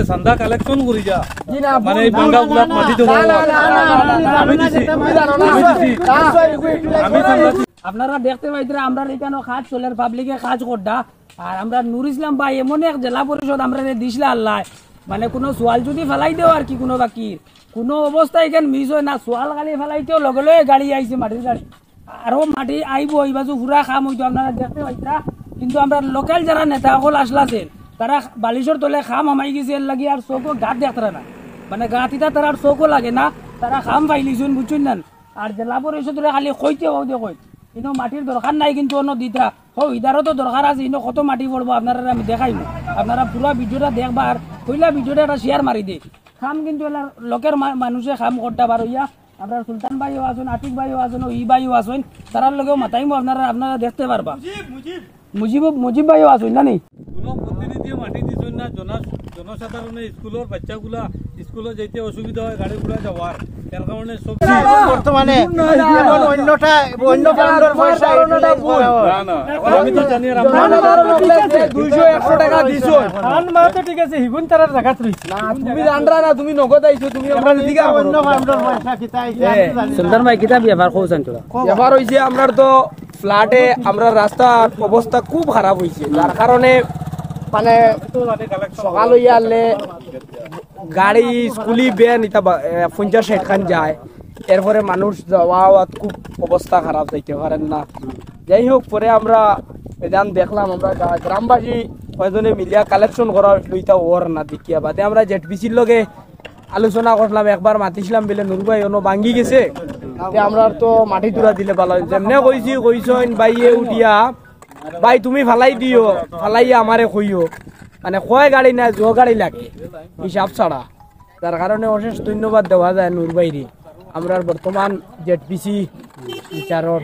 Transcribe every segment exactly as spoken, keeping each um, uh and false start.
চান্দা কালেকশন করি যা। জি না, মানে এই ভুল, ভাঙ্গা ভুল। গুলাত মাটি দেওয়া। না, না, না, না, না, না, না, আমি দিছি। না, না, না, না, আমি দিছি। না, না, না, আমি চান্দা দিছি। আপনারা দেখতে পাইতরা, আমরার ইখানো কাজ চলের, পাবলিকে কাজ করডা। আর আমরার নুর ইসলাম ভাই এমন এক জেলা পরিষদ আমরারে দিছলা আল্লায়, মানে কুনু সোয়াল যুদি ফালাই দেও আর কি কুনু বাকির, কুনু অবস্থায় ইখান মিস অয় না, সোয়াল খালি ফালাইতেউ লগে লগে গাড়ি আইছে, মাটির গাড়ি। আরো মাটি আইবো, ই বাজু পুরা কাম অইতো, আপনারা দেখতে পাইতরা। কিন্তু আমরার লোকাল যারা নেতা অকল আছলা যে, তারা বালিশর তলে কাম হামাই গেছে, এরলাগি আর চউখো গাত দেখতরা না, মানে গাত ইতা তারার চউখো লাগে না, তারা কাম ফাইলিছইন, বুঝছইন না? আর জেলা পরিষদরে খালি কইতে অউ দে কইত, ইনো মাটির দরকার নাই, কিন্তু অনো দিতরা। হউ, ইদারও তো দরকার আছে, ইনো কত মাটি পড়বো আপনারারে আমি দেখাইমু। আপনারা পুরা ভিডিওটা দেখবা আর পয়লা ভিডিওটা একটা শেয়ার মারি দে। কাম কিন্তু এলার লোকের মা-, মানুষে কাম করতা পারইয়া। আমরার সুলতান ভাইও আছইন, আতিক ভাইও আছইন, ও ই ভাইও আছইন, তারার লগেও মাতাইমু, আপনারা, আপনারা দেখতে পারবা। মুজিব, মুজিব ভাইও আছইন না নি? কুনু প্রতিনিধিয়ে মাটি দিছইন না, জনা-, জনসাধারণে স্কুলর বাচ্চাগুলা স্কুলো যাইতে অসুবিধা অয়, গাড়ি ঘোড়া যাওয়ার, এর কারণে সব বর্তমানে এখন অন্যটা, অন্য ফান্ডর পয়সা ইউটিলাইজ করা অয়। না, না, আমি তো জানি আর আমরা না, না, না, না, না, দুইশো, একশো টাকা দিছো। ফান্ড মা তো ঠিক আছে, হিগুন তারার জাগাত রইছে। না, তুমি জানরা না, তুমি নগদ আইছো, তুমি আমরা অন্য ফান্ডর পয়সা কিতা আইছে, আমি তো জানি না। সুলতান ভাই, কিতা ব্যাপার কওছাইন তোরা? ব্যাপার অইছে, আমরার তো ফ্ল্যাটে আমরার রাস্তার অবস্থা খুব খারাপ অইছে, যার কারণে মানে সকাল অইয়া আইলে গাড়ি, স্কুলি ভ্যান ইতা বা-, এ, পঞ্চাশ ষাইট খান যায়, এরপরে মানুষ যাওয়া আওয়াত খুব অবস্থা খারাপ, যাইতে পারের না। যাই হোক, পরে আমরা এদান দেখলাম, আমরা গা-, গ্রামবাসী কয়জনে মিলিয়া কালেকশন করা অইলো, ইতা অর না দেখিয়া বাদে আমরা জেডপিসির লগে আলোচনা করলাম, একবার মাতিছিলাম বলে নুর ভাই অনো ভাঙ্গি গেছে, তে আমরার তো মাটি তুরা দিলে ভালা অইল। যেমনে কইছি, কইছইন ভাইয়ে উঠিয়া, "ভাই তুমি ফালাই দিও, ফালাইয়া আমারে কইও।" মানে কয় গাড়ি না, জো গাড়ি লাগে, হিসাব ছাড়া। যার কারণে অশেষ ধন্যবাদ দেওয়া যায় নুর ভাইরে, আমরার বর্তমান জেডপিসি ইনচার্জর।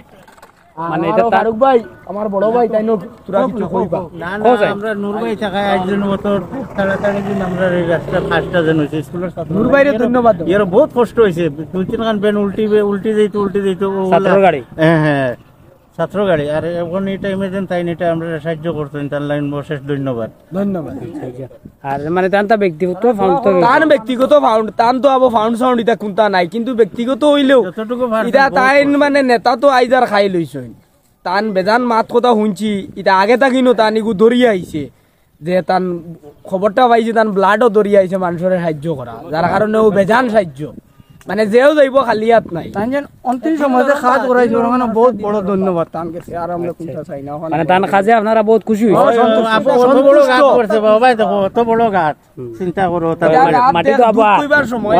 মানে মানে এটা এটা তার ফারুক ভাই, আমার বড় ভাই, তাইন তুরা কিছু কইবা। না, না, কও যাই। আমরা নুর ভাই থাকায় একজন মতো তাড়াতাড়ি দিন আমরা এই রাস্তা ফার্স্টটা যেন হইছে স্কুলর ছাত্র। নুর ভাইরে ধন্যবাদ দেও। এর বহুত কষ্ট হইছে, দুই তিন খান ভ্যান উল্টি বে-, উল্টি যাইতো, উল্টি যাইতো, ও ছাত্র ওলা- গাড়ি। হ্যাঁ, হ্যাঁ, ছাত্র গাড়ি। আর এখন এই টাইমে যেন তাইন এটা আমরা সাহায্য করছেন, তার লাইন অশেষ ধন্যবাদ। ধন্যবাদ। আর মানে তান তা ব্যক্তিগত ফান্ড তো তান ব্যক্তিগত ফান্ড, তান তো আবো ফান্ড সাউন্ড ইতা কুন্তা নাই, কিন্তু ব্যক্তিগত অইলেও যতটুকু পারছেন, ইতা বহুত তাইন করছেন। মানে নেতা তো আইজ আর খাই লইছইন। তান বেজান মাত কথা হুনছি, ইটা আগে থাকিনও তান ইগু ধরিয়া আইছে, যে তান খবরটা পাইছে, তান ব্লাডও ধরিয়া আইছে মানষরে সাহায্য করা, যার কারণে অউ বেজান সাহায্য, মানে যেও যাইবো খালি হাত নাই। তান যেন অন্তিম সময় যে কাজ করাইছে, ওর মানে বহুত বড় ধন্যবাদ তান গেছে, আর আমরা কুন্তা চাই না। মানে তান কাজে আপনারা বহুত খুশি হইছেন? অত বড় গাত করছে বাবা, দেখো, অত বড় গাত। চিন্তা করো, তার এটা মানে রাত মাটি তো আবার কইবার সময়।